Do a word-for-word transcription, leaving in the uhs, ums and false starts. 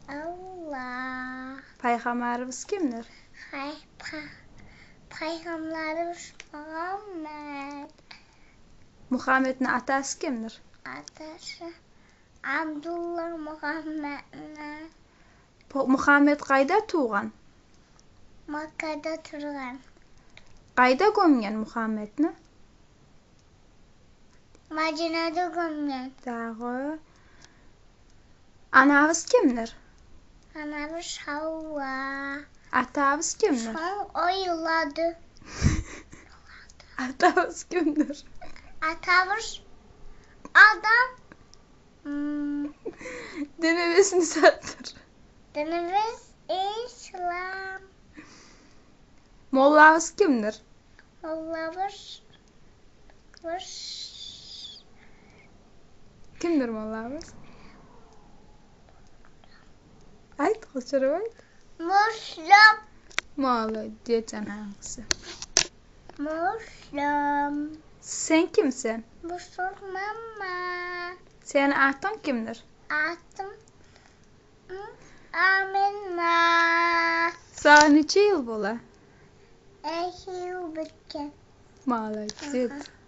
Аллагь. Пайхаммарыбыз кимдир? Пай-, па-, пайхаммарыбыз Мугьаммат. Мугьамматны атасы кимдир? Атасы Абдулла Мугьамматны. По-, Мугьаммат къайда тувгъан? Маккада тувгъан. Къайда гёмген Мугьамматны? Мадинада гёмген. Дагъы. Анабыз кимдир? Анабыз Гьавва. Атабыз кимдир? Сонг о йылады. Атабыз кимдир? Атабыз Адам. М. Динибиз не затдыр? Динибиз ислам. Моллабыз кимдир? Моллабыз, быз... Кимдир моллабыз? Айт, къычырып айт. Муслим. Молодец, анагъысы. Муслим. Сен кимсен? Бусурманман. Сени атынг кимдир? Атым, м, Амина. Сагъа нече йыл бола? Эки йыл битген. Молодец. Аха.